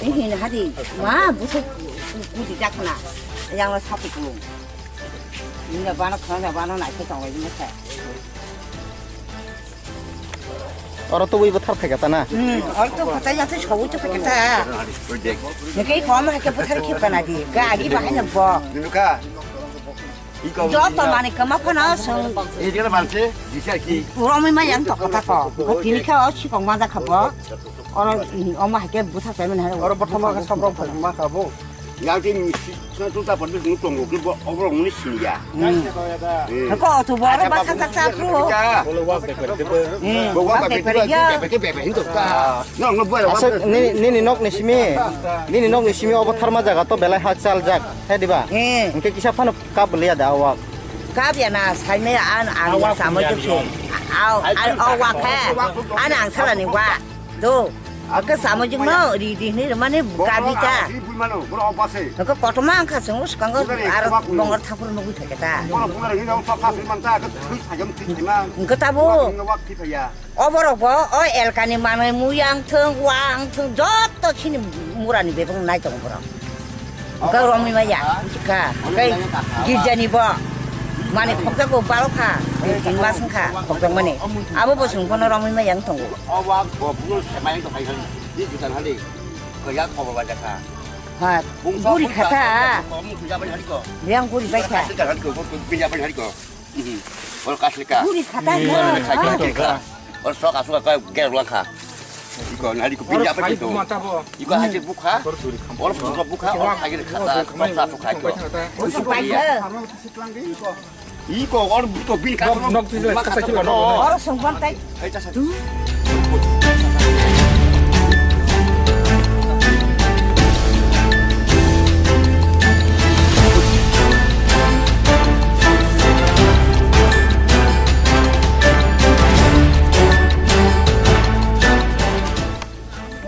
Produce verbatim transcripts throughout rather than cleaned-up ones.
Ini hadi, ma, busuk, kusi jakna, yang lo sapi ku. Ini bana, kena bana, naik ke tong ini saya. Oro tubui bo thar phaikha ta na? Hmm, oro to phatai ya, to sawi to phaikha ta. Nike ko ma ke puthar ki pana di. Gari bahai na bo. Joto mani kama phano song. Romwi ma yang to kata ko. Ko tini kha o sikong ma ja kha bo. Oro, mm, omo hai ke buthar payment hai. Oro bothoma khe sobrok phai ma kha bo. Yang tin sna tu ta padu sung tongo ke bo obrok ni sini ya. Hmm. Ko tu bo oro basa tak tak ro. Bo wa ba ke ya. Ke be be hin to ta. No no bo. Asa nini, nini nok ni simi. Nini nok ni simi obo tharma jaga to belai hak chal jak. He diba? Hmm. Engke kisa phano kap liya da awak. Kap ya na, sai me an ang samo jok. Au, au wa khe. An ang sala ni wa. Do, ake samajik no ri ri ni mane gabi ta. Ake kotoma ang kha sung skango ar bongar thakur nugui thake ta. Engke tabo. Oborok bo o elkani manai muyang thung, wang thung, joto chini murani bebang nai tong borok. Engka romwi maya, ka, kai, girja ni bo, mani khokjago baro kha, tin mas wngkha, khokjak mani. Abo bo chwng bono romwi maya wng tongo. Obo bo buno semai to khai khai, di jutan hali, ko ya khobor ba jakha. Ha, buri kha ta. Yang buri bai kha. Ol kaslika. Buri kha ta. Ol sok asuk ka ger lang kha. Iko nari ko pinja apa itu? Iko haji bukha. Ol bukha bukha ol haji kha ta sok asuk kha iko. Iko ol bukha bin ka. Nok tu kata kilo no. Oro sungpan tai.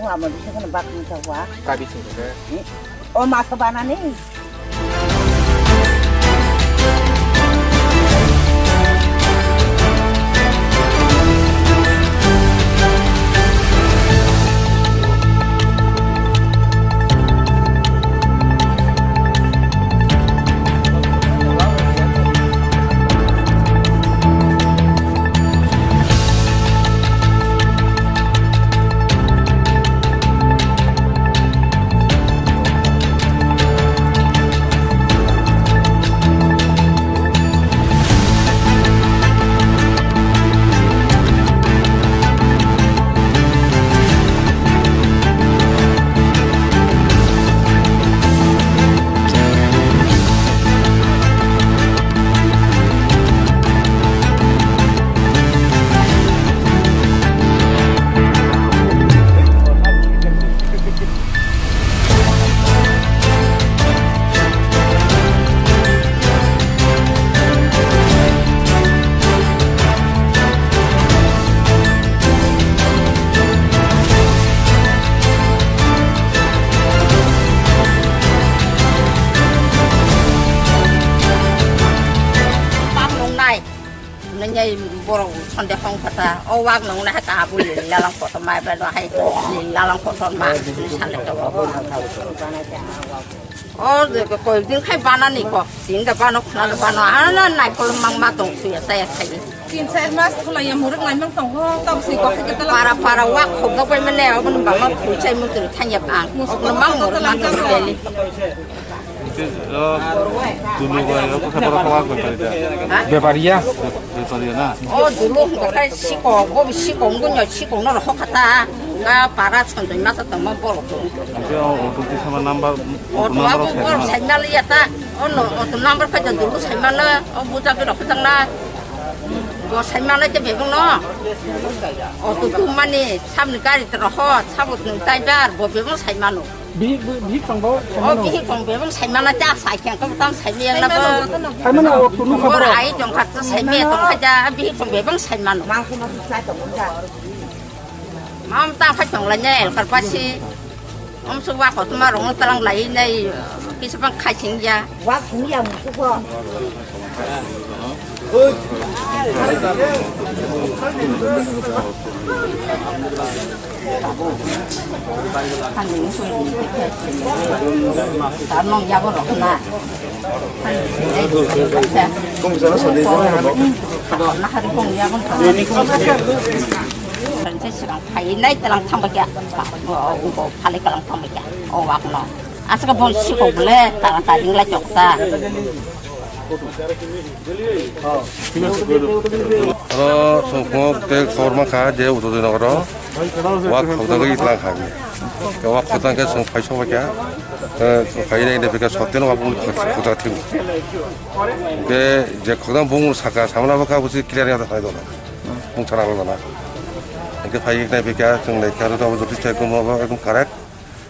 Wah, mau bisa kena bak macam wah. Kabi sih. Oh, masa bana nih. Nang nai borok sonde hong kata o wak nang nai ka abu lil lalang kotor mai ba do hai lil lalang kotor ma sande to. O de ko koi din khai bana ni ko. Tin da bano khna da bano ana nai kol mang ma tong suya ta ya khai. Tin char mas khula ya muruk nai mang tong ho tam si ko khai ta la. Para para wak khok da pai mane o ban ba ma pui chai mu tur thang ya ang. O ban mang muruk ma tong beli. Ito, oh, dulu ko, oh, kung sa parang kawag, bepari da. Ha? Bepari ya? Bep-, bepari na. Oh, dulu ko kai siko, go siko, ngunyo siko, no ho kata. Ka para chon chon masa tong ma bol ko. Ito, oh, auto ti sama number, auto number abo sai bol na. Sai mal ya ta. Oh, no, auto number ka dulu sai mal na. Oh, buja bero ko tang na. Bo sai mal na te bebong no. Auto tu mani, samni gari te ho, sabo tu tai bar, bo bebong sai mal no. Bihik, bihik tong bo, oh, saimano. Bihik tong bebong saimana ta, sai khe ko tam saimiyang na bo. Saimano, o tunu kha bor. Bor ai tong kha ta saimiya tong kha ja, bihik tong bebong saimano. Mam ta kha tong la ne, kar pasi. Amsuk wa kotorma rok no talang lai nai kisa bang khai sing ya. Wa sing ya musuk ko. Tanong ya bo rok na. Kung sana sandi ko na bo. Nahari kong ya kong. Sanje sirang phai nai talang thang ba kya. Ba, o, o, phale kalang thang ba kya. O wak no. Asaka bon siko bole, tara tari nglai chok ta. Oro songkok te khobor mankha je Utojoy nogoro wak khobjagwi tlang kha. Wak khobjang khe song phai song kha. Phai nai de bika sotin wak khobjak thiu. Ke je khobjang bung saka samla baka busi clear ya thai dona. Bung sana dona. Ke phai nai bika song nai kha ro joto thai ko mo ekdom correct.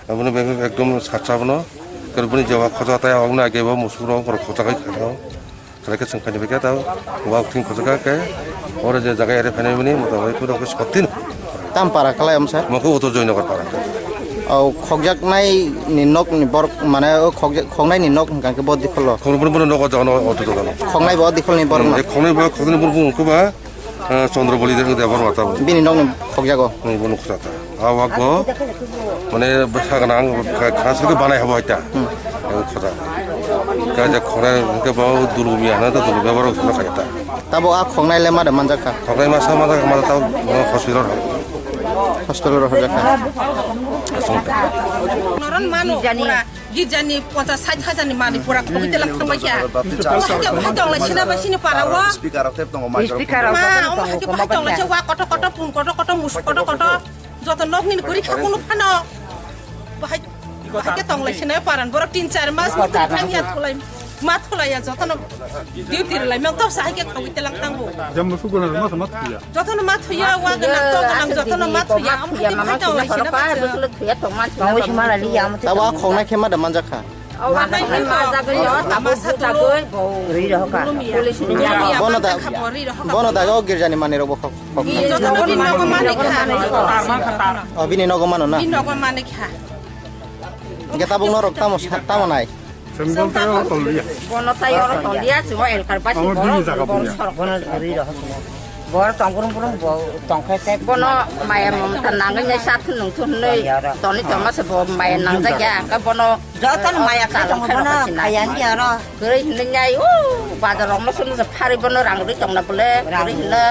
Aboni bagwi ekdom sacha bono. Khe bini je wak khoja tai, aboni age bo musuk rok borok khoja kai kha. Khlai khe chwng khaini bagwi ta wak thing khoja kha khe. Oro je jaga ere phainai bini mota bai pura khe sotin. Tam para khlai amsa? Mokhe Utojoy Nagar para. O khokjaknai ni nok ni borok mane o khokjak-, khoknai ni nok hwnkha khe bo dikholo. Khoknai bono nok o jaga no Utojoy Nagar. Khoknai bo dikhol ni borok no? Khoknai bo, khoknai bo, bo, bo, ba. Ah, Chandra Bali de, de Borma ta. Bini nokni khokjago. Nung bono khota ta. Ah, wak bo. Mane bwsa gana ang kha, kha sigi banai habo haita. Hmm. Ang khota. Ka ja khona ke bo dulumia na ta dulumia borok khona khaita. Tabo a khoknai le mada manjak kha. Khoknai masa mada mada ta hospital. Hospital ro hajak kha. Asung. Noron mano. Jani. Girjani ponchas sait hajar ni manwi pura khogwi telang thangbai kha. Bahai khe bahai tongla sina ba sini para o. Speaker rok tep tongo, mic rok. Speaker rok ma, tep tongo, bahai khe bahai tongla se wa koto koto, pun koto koto, mus koto koto. Joto nok nini guri kha kunu phano. Bahai, bahai khe tongla sina paran borok tin char mas muitu thang ya thulai. Ma thulai ya joto no. Duty rwlai mang to bahai khe khogwi telang thango. Jam musu guna ma ma thuya. Jotono ma thuya, wa gwnang, to gwnang, jotono ma thuya, amo khe ma tong lai sina ba. Tongwi sima lai liya, amo. Tabo a khoknai khe ma da manjak kha. O wa khoknai ma jagwi, o tamo bujagwi, bo ri rohokha. Police ni ya. Bono da, bono da o girjani manwi rok bo khok, khok. Jotono bini nogo mani kha. O bini nogo mano na? Bini nogo mani kha. Hingke tabuk norok tamo sa-, tamo nai? Sengkol tei oro tonglia. Bono tai oro tonglia, chwng o elkar basi amo borok, bini jaga borok buya. Sorok bono ri rohor sini. Borok tong brum brum bo tongkhe te bono maya mamta nangwi nai sa thun nung thun nai. Toni tongma se bo maya nangjak ya, ka bono jotono maya kha tongo bono kaya ni aro. Kwrwi hinwi nai, o bazar rok no sunu se pharwi bono rang rwi tongna bole, kwrwi hinwi.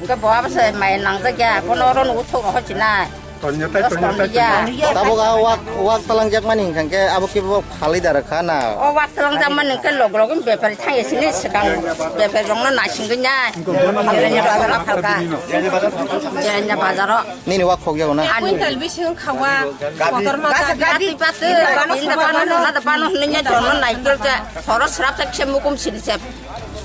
Hingke bo abo se maya nangjak ya, bono oro nugo thok rohor sinai. Tongya tai, tongya tai, tongya. Tabuk a wak, wak talangjakmani hingkha khe abo khe bo phalwi da rwkha na? O wak talangjakmani hingkhe log log bepari thangya sini swkang bepari rokno naisingwi nai. Jerenya bazaro phalka. Jerenya bazaro. Nini wak khokjago na? Ani. Quintal bising khawa. Kotor ma ta gati patu. Inda bano na da bano hwnwi nya jono naikel ja. Soro srap ta khe mukum sini se.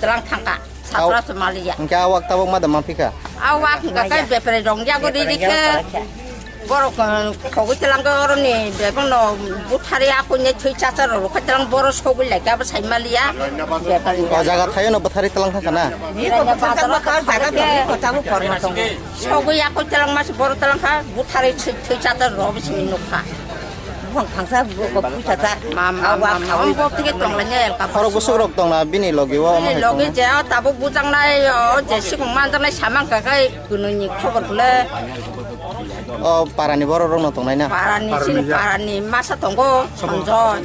Talang thangka. Satra se maliya. Hingke a wak tabuk ma da ma phika? A wak hingka kai bepre rong yago riri khe. Borok, eh, khogwi telang khe oroni begono buthari akuni thwi chacha rok khai telang boro sogwi lai khe abo sai maliya. Bepre. O jaga thayo no buthari telang kha na? Ni ko buthari telang kha jaga thayo ko tabuk korma tongo. Sogwi akoi telang mas boro telang kha buthari thwi, thwi chacha rok bisi nukha. Buphang phangsa, buphang puisa ta. Mam, mam, mam, mam. Bo tike tong lai ne elka. Khorok busuk rok tong na bini logi o. Bini logi je o tabuk bujang nai o je sikung manjak nai samang ka kai kunui ni khobor bole. O parani borok rok no tong nai na? Parani sini parani masa tongo Sanjoy.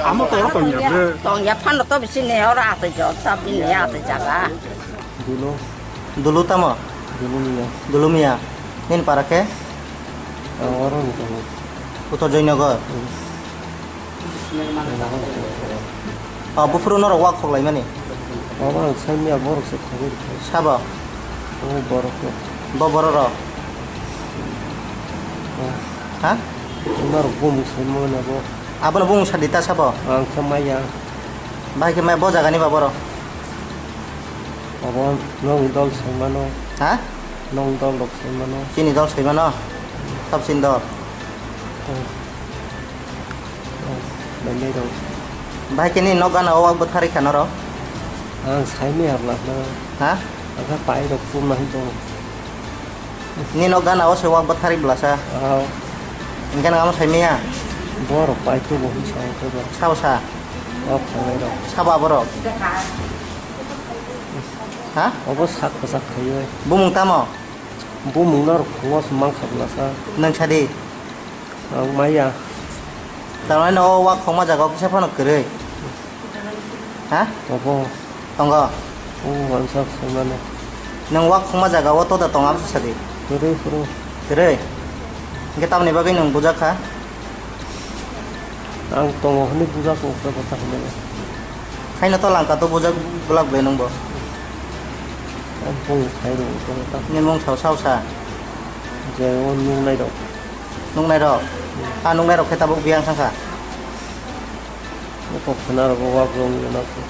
Amo to oro tong ya bre. Tong ya phano to bisi ne oro atoi jo sa bini atoi jaga. Dulo. Dulu tamo? Dulu miya. Dulu miya. Nini para khe? Ang oro ni tongo. Uttor Joynagar? Hmm. O, buphuru norok wak khok laimani? Abo ang sai miya borok se khogwi rikha. Sabo? O borok no. Bo borok rok? Oh. Ha? Norok bumung sai mano bo. Abono bumung sadi ta sabo? Ang khe maya. Bahai khe maya bo jagani ba borok? Abo nwng dol sai mano. Ha? Nwng dol rok sai mano. Chini dol sai mano? Sab chini dol? Oh. Oh, belai rok. Bahai khe nini nok gana o wak bwtharwi kha norok? Ang sai maya bwla no. Ha? Ang khe pai rok pum nai tongo. Nini nok gana o se wak bwtharwi bwlasa? Oh. Hingke nang amo saimaya? Borok pai tubo hwnwi sao kebo. Sao sa? O phalnai rok. Sabo aborok? Ha? Obo sak kwchak khaiwi. Bumung tamo? Bumung norok phungo se mankha bwlasa. Nwng sadi? Ang maya. Tamani o wak khongma jaga o kisa phano kwrwi? Ha? Obo. Tongo? O, ang sak saimano. Nwng wak khongma jaga o toda tongo abo sadi? Kwrwi, kwrwi. Kwrwi? Hingke tamoni bagwi nwng bujak kha? Ang tongo hwnwi bujak kha, ukra bwtha hwnwi. Haino to langka to bujak glak bai nwngbo. Ang bumung khai rw ukra bwtha. Nini mung sao sao sa? Je o nuknai rok. Nuknai rok? A nuknai rok khe tabuk biyang thangkha? Oko khwna rok o wak rok nukna khe.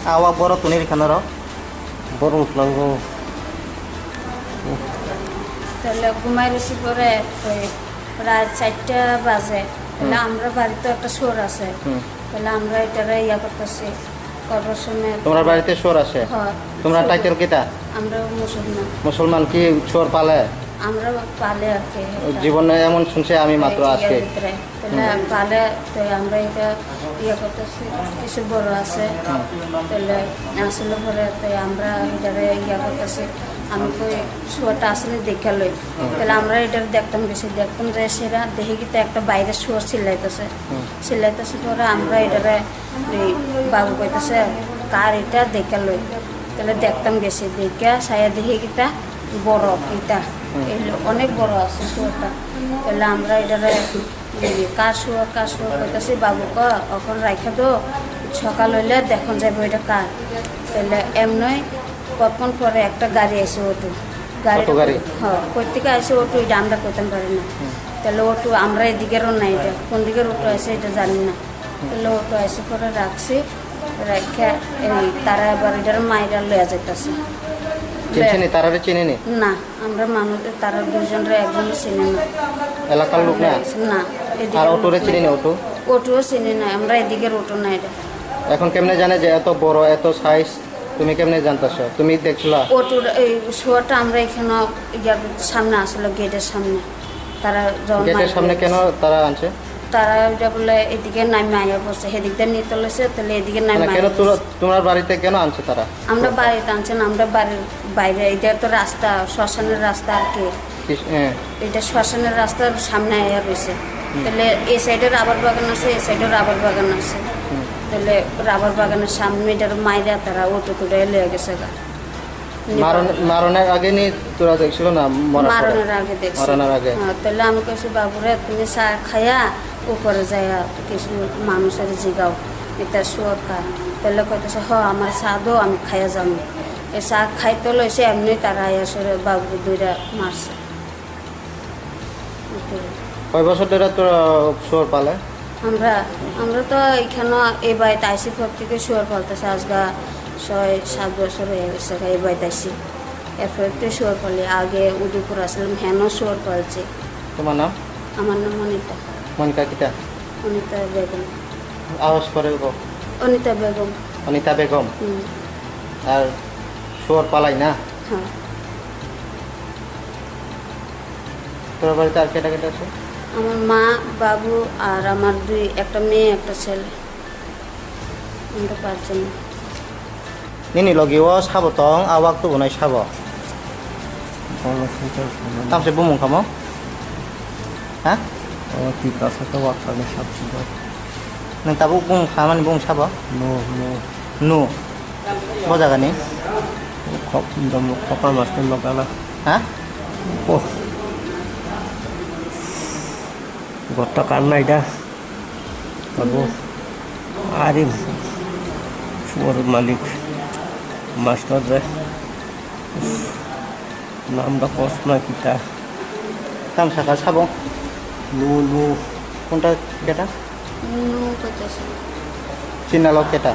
A wak borok tuni rikha norok? Borok tlango. Tele gumai risi pore, oi, prai charta baje. Tele Hmm. amra barito ekta sor ase. Hmm. Tele amra etare iya kortasi. Korbo somoy তোমরা বাড়িতে শুয়োর আছে? হ্যাঁ। তোমরা টাইটেল কিতা? আমরা মুসলমান। মুসলমান কি শুয়োর পালে? আমরা পালে আর কি। জীবনে এমন শুনছে আমি মাত্র এই আজকে। ইয়ার ভিতরে। তাহলে হুম। পালে তো আমরা এটা ইয়ে করতেছি, কিছু বড় আছে। হুম। তাহলে আসলে পরে তো আমরা এটারে ইয়ে করতেছি। আমি কই শুয়োরটা আসলে দেখে লই। হুম। তাহলে আমরা এটা দেখতাম বেশি, দেখতাম যে সেটা দেখি কি তো একটা বাইরে শুয়োর চিল্লাইতেছে। হুম। চিল্লাইতেছে পরে আমরা এটারে এই বাবু কইতেছে, "কার এটা? দেখে লই।" তাহলে দেখতাম গেছি, দেখে সায়া দেখি কিতা বড় কিতা, হুম। এই লো-, অনেক বড় আছে শুয়োরটা। তাহলে আমরা এটারে, এই, "কার শুয়োর, কার শুয়োর?" কইতেছি, "বাবু ক, এখন রাখা দো, সকাল হইলে দেখুন যাবে ওইটা কার।" তাহলে এমনি কতক্ষণ পরে একটা গাড়ি আইছে, অটো। গাড়িটা অটো গাড়ি? হ্যাঁ, কই থেকে আইছে অটো, এটা আমরা কইতাম পারি না। হুম। তাহলে অটো আমরা এদিকে রওনা, এটা কোন দিকে অটো আছে, এটা জানি না। তাহলে অটো আইসে পরে রাখছি, রাখিয়া এই তারা আবার এটার মাইরা লইয়া যাইতাছে। চিনছেনি? তারারে চিনেনি? না, আমরা মানুষ, তারা দুজনরে একজন চিনি না। এলাকার লোক না? না, এদিকে আর অটোরে লোক চিনি নাই। না, অটো? অটোও চিনি না, আমরা এদিকে অটো নাই রে। এখন কেমনে জানে যে এত বড়, এত সাইজ? তুমি কেমনে জানতাছো? তুমি দেখছিলা? অটোর এই শোটা আমরা এখানে ইয়ার সামনে আসলে, গেটের সামনে। তারা যখন গেটের মাইক সামনে দিয়েছে। কেন তারা আনছে? তারা ওইটা বলে এদিকে নামে আয়া পড়ছে, সেদিক দিয়ে নিতে লেছে, তাহলে এদিকে নামে মানে আয়া কেন পড়ছে। তোরা, তোমার বাড়িতে কেন আনছে তারা? আমরা বাড়িতে আনছেন, আমরা বাড়ির বাইরে, এটা তো রাস্তা, শ্মশানের রাস্তা আর কি। কিস-, হ্যাঁ। এটা শ্মশানের রাস্তার সামনে আয়া রয়েছে। হুম। তাহলে এই সাইডে রাবার বাগান আছে, এই সাইডে রাবার বাগান আছে। হুম। তাহলে রাবার বাগানের সামনে এটার মাইরা তারা অটো করে লিয়ে গেছে গা। মারণ-, মারণের আগে নি তোরা দেখছিল না মরার পরে? মারণের আগে দেখছি। মারণের আগে। হ্যাঁ, তাহলে আমি কইছি, "বাবুরে, তুমি চা খাইয়া উপরে যাইয়া কিছু মানুষের জিগাও, এটা শুয়োর কার।" তাহলে কইতেছে, "হ, আমার চা দো, আমি খাইয়া যাবো।" এই চা খাইতে লইছে, এমনি তারা আইয়া সরে বাবুরে দুইটা মারছে। কয় বছর ধরে তোরা শুয়োর পালে? আমরা, আমরা তো এখানে এই বাড়িতে আইসি পর থেকে শুয়োর পালতেছে, আজকে ছয় সাত বছর হয়ে গেছে এই বাড়িতে আইসি। এরপরে তো শুয়োর পালি, আগে উদয়পুর আসলাম, হেনও শুয়োর পালছি। তোমার নাম? আমার নাম অনিতা। মনিকা কিতা? অনিতা বেগম। আওয়াজ করে গো। অনিতা বেগম। অনিতা বেগম? হুম। আর শুয়োর পালাই না? হ্যাঁ। তোর বাড়িতে আর কেটা কেটা আছে? আমার মা, বাবু আর আমার দুই, একটা মেয়ে, একটা ছেলে। আমরা পাঁচজন। Nini logi o sabo tong, a wak tubunai sabo. Bono singkhe sabo. Tamse bumung kamo? Ha? O tita saka wak kami sab sabo. Nang tabuk bumung khamani bumung sabo? No, no. No. Bo jaga ni? Khok dom khok master lokala. Ha? Oh. Gotta kan naida. Abo ari suor malik master de. Nam da kos na kita. Tam saka sabo? Nu, nu. Kunta keta? Nu kota sih. China lo keta?